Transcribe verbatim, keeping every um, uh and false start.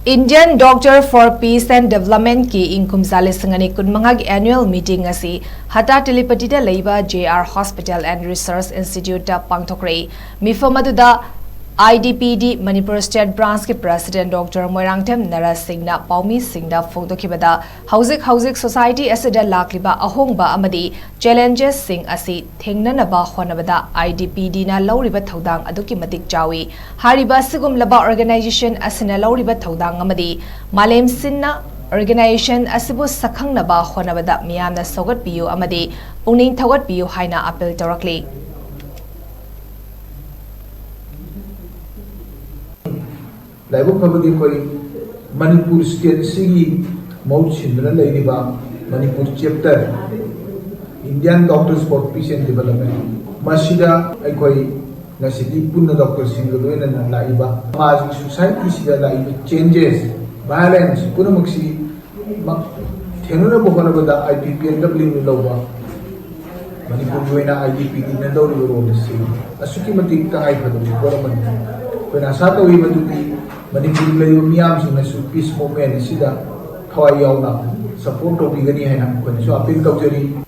Indian Doctor for Peace and Development ꯀꯤ ꯏꯪ ꯀꯨꯝꯖꯥ ꯂꯤꯁꯤꯡ ꯑꯅꯤ ꯀꯨꯟꯃꯉꯥꯒꯤ annual meeting ꯑꯁꯤ ꯍꯇꯥ ꯇꯤꯂꯤꯄꯇꯤꯗ ꯂꯩꯕ J R Hospital and Research Institute ꯇ ꯄꯥꯡꯊꯣꯛꯈ꯭ꯔꯦ꯫ ꯃꯤꯐꯝ ꯑꯗꯨꯗ I D P D Manipur State Branch ꯀꯤ President Doctor ꯃꯣꯏꯔꯥꯡꯊꯦꯝ ꯅꯔꯁ ꯁꯤꯡꯅ ꯄꯥꯎꯃꯤꯁꯤꯡꯗ ꯐꯣꯡꯗꯣꯛꯈꯤꯕꯗ, ꯍꯧꯖꯤꯛ ꯍꯧꯖꯤꯛ society ꯑꯁꯤꯗ ꯂꯥꯛꯂꯤꯕ ꯑꯍꯣꯡꯕ ꯑꯃꯗꯤ challenges ꯁꯤꯡ ꯑꯁꯤ ꯊꯦꯡꯅꯅꯕ ꯍꯣꯠꯅꯕꯗ I D P D ꯅ ꯂꯧꯔꯤꯕ ꯊꯧꯗꯥꯡ ꯑꯗꯨꯛꯀꯤ ꯃꯇꯤꯛ ꯆꯥꯎꯏ꯫ ꯍꯥꯏꯔꯤꯕ ꯑꯁꯤꯒꯨꯝꯂꯕ organization ꯑꯁꯤꯅ ꯂꯧꯔꯤꯕ ꯊꯧꯗꯥꯡ ꯑꯃꯗꯤ ꯃꯥꯂꯦꯝ ꯁꯤꯟꯅ organization ꯑꯁꯤꯕꯨ ꯁꯛꯈꯪꯅꯕ ꯍꯣꯠꯅꯕꯗ ꯃꯤꯌꯥꯝꯅ ꯁꯧꯒꯠꯄꯤꯌꯨ ꯑꯃꯗꯤ ꯄꯨꯛꯅꯤꯡ ꯊꯧꯒꯠꯄꯤꯌꯨ ꯍꯥꯏꯅ appeal ꯇꯧꯔꯛꯂꯤ꯫ ꯂꯥꯏꯕꯛ ꯐꯕꯗꯤ ꯑꯩꯈꯣꯏ ꯃꯅꯤꯄꯨꯔ state ꯑꯁꯤꯒꯤ ꯃꯍꯨꯠ ꯁꯤꯟꯗꯨꯅ ꯂꯩꯔꯤꯕ Manipur chapter, Indian Doctors for Peace and Development, ꯃꯁꯤꯗ ꯑꯩꯈꯣꯏ ꯉꯁꯤꯗꯤ ꯄꯨꯟꯅ doctor ꯁꯤꯡꯒ ꯂꯣꯏꯅꯅ ꯂꯥꯛꯏꯕ ꯁꯃꯥꯖꯒꯤ, society ꯁꯤꯗ ꯂꯥꯛꯏꯕ changes, violence ꯄꯨꯝꯅꯃꯛꯁꯤ ꯃ-, ꯊꯦꯡꯅꯅꯕ ꯍꯣꯠꯅꯕꯗ I P P N W ꯅ ꯂꯧꯕ, ꯃꯅꯤꯄꯨꯔꯒꯤ ꯑꯣꯏꯅ I D P D ꯅ ꯂꯧꯔꯤꯕ role ꯑꯁꯤ ꯑꯁꯨꯛꯀꯤ ꯃꯇꯤꯛ ꯇꯉꯥꯏ ꯐꯗꯕ ꯄꯣꯠ ꯑꯃꯅꯤ꯫ ꯑꯩꯈꯣꯏꯅ ꯑꯁꯥ ꯇꯧꯏ ꯃꯗꯨꯗꯤ ꯃꯅꯤꯄꯨꯔꯗ ꯂꯩꯔꯤꯕ ꯃꯤꯌꯥꯝꯁꯤꯡꯅꯁꯨ peace movement ꯑꯁꯤꯗ ꯊꯋꯥꯏ ꯌꯥꯎꯅ support ꯇꯧꯕꯤꯒꯅꯤ ꯍꯥꯏꯅ ꯑꯩꯈꯣꯏꯅꯁꯨ appeal ꯇꯧꯖꯔꯤ꯫